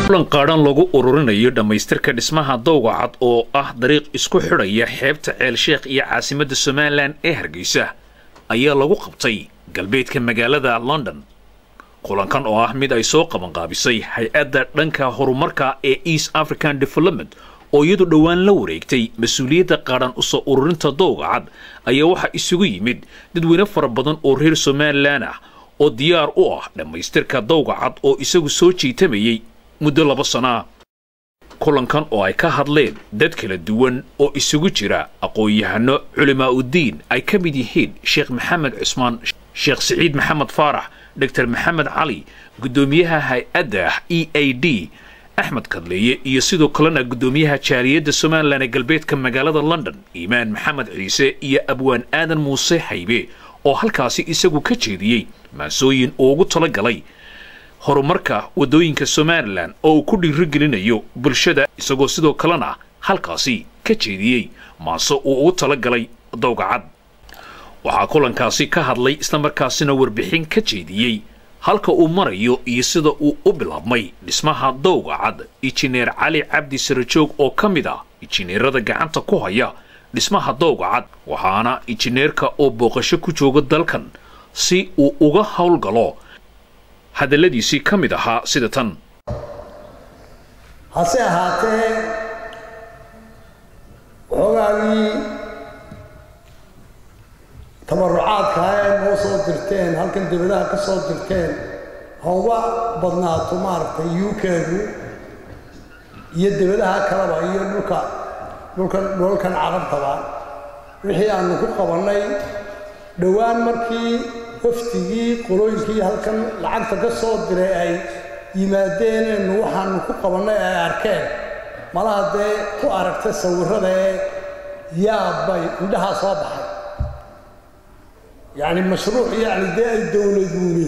Kulan qaadhan lagu ururinayo dhammaystirka dhismaha Dowga Cad, oo ah dariiq isku xidhaya xeebta Ceelsheekh iyo caasimadda Somalilan ee Hargeysa, ayaa lagu qabtay galbeedka magaalada London. Kulankan oo ah mid ay soo qabanqaabisay hay-adda dhanka horumarka ee East African Development, oo iyadu dhowaan la wareegtay mas-uuliyadda qaadhan usoo ururinta Dowga Cad, ayaa waxaa isugu yimid dadweyne fara badan oo reer Somalilan ah oo diyaar u ah dhammaystirka Dowga Cad oo isagu soo jiitamayay muddo 2 sanaa. Kulankan oo ay ka hadleen dad kala duwan oo isugu jira aqoon-yahano, culimaa uddiin ay ka mid yihiin Sheekh Maxamed Cusmaan, Sheekh Siciid Maxamed Faarax, Doctor Maxamed Cali, guddoomiyaha hay-adda EAD Axmed Kadleeye, iyo sidoo kalena guddoomiyaha jaaliyadda Somalilan ee galbeedka magaalada London Iimaan Maxamed Ciise, iyo abwaan Aadan Muuse Haybe oo halkaasi isagu ka jeediyey maansooyin uu ugu talagalay horumarka waddooyinka Somalilan oo uu ku dhiirigelinayo bulshada, isagoo sidoo kalena halkaasi ka jeediyey maanso uu ugu talagalay Dowga Cad. Waxaa kulankaasi ka hadlay islamarkaasina warbixin ka jeediyey halka uu marayo iyo sida uu u bilaabmay dhismaha Dowga Cad Injineer Cali Cabdi Sarajoog, oo ka mid ah injineerada gacanta ku haya dhismaha Dowga Cad, waxaana injineerka oo booqasho ku jooga dalkan si uu uga howlgalo hadalladiisii ka mid ahaa sida tan. Hase ahaatee, waxoogaagii tabarucaadka ee noo soo dirteen halkan, dibadaha ka soo dirteen, hauba badnaato maaragtay UK-du iyo dibadaha kaleba iyo dhulka dhulkan dhulalkan Carabtaba, wixii aanu ku qabannay dhowaan markii waftigii qolooyinkii halkan lacagta ka soo diray ay yimaadeen, waxaanu ku qabannay ay arkeen, malaha dee ku aragtay sawirrada ee yaabbay indhahaa soo baxay. Yacni mashruuc yacni dee ay dowladuuni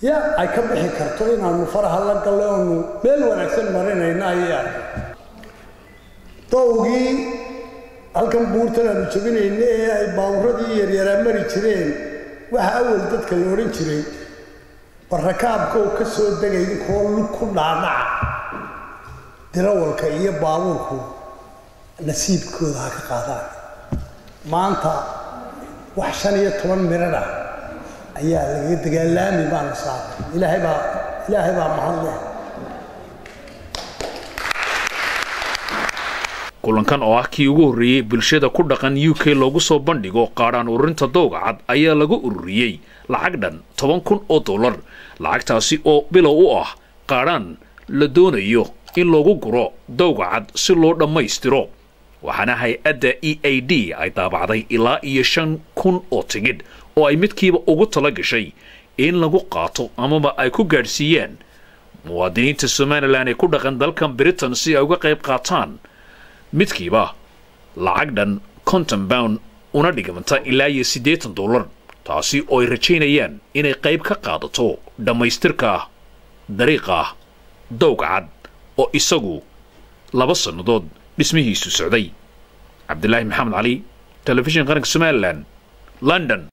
ya ay ka bixi karto inaanu faraha la gallay oonu meel wanaagsan marinayna ayay arkeen. Dowgii halkan buurtan aanu jabinayna ee ay baaburadii yaryaraa mari jireen, waxa awal dadka la odhan jiray barakaabka oo ka soo degay idinkoo lug ku dhaadhaca, dirawalka iyo baabuurku nasiibkooda ha ka qaadaan. Maanta wax 15 mirar ah ayaa lagaga dagaalaami baanu saaray. Ilaahay baa, Ilaahay baa mahad leh. Kulankan oo ah kii ugu horreeyey bulshada ku dhaqan UK loogu soo bandhigo qaadhaan ururinta Dowga Cad ayaa lagu ururiyey lacag dhan 10,000 oo dollar, lacagtaasi oo bilow u ah qaadhaan la doonayo in loogu guro Dowga Cad si loo dhammaystiro, waxaana hay-adda EAD ay daabacday ilaa iyo 5,000 oo tigidh oo ay midkiiba ugu tala gashay in lagu qaato amaba ay ku gaadhsiiyaan muwaadiniinta Somalilan ee ku dhaqan dalkan Britain si ay uga qayb qaataan, midkiiba lacag dhan 50 pound una dhigmanta ilaa iyo 80 dollar, taasi oo ay rajaynayaan inay qayb ka qaadato dhammaystirka dariiqa Dowga Cad oo isagu 2 sannadood dhismihiisu socday. Cabdilaahi Maxamed Cali, Telefishin Qaranka Somalilan, London.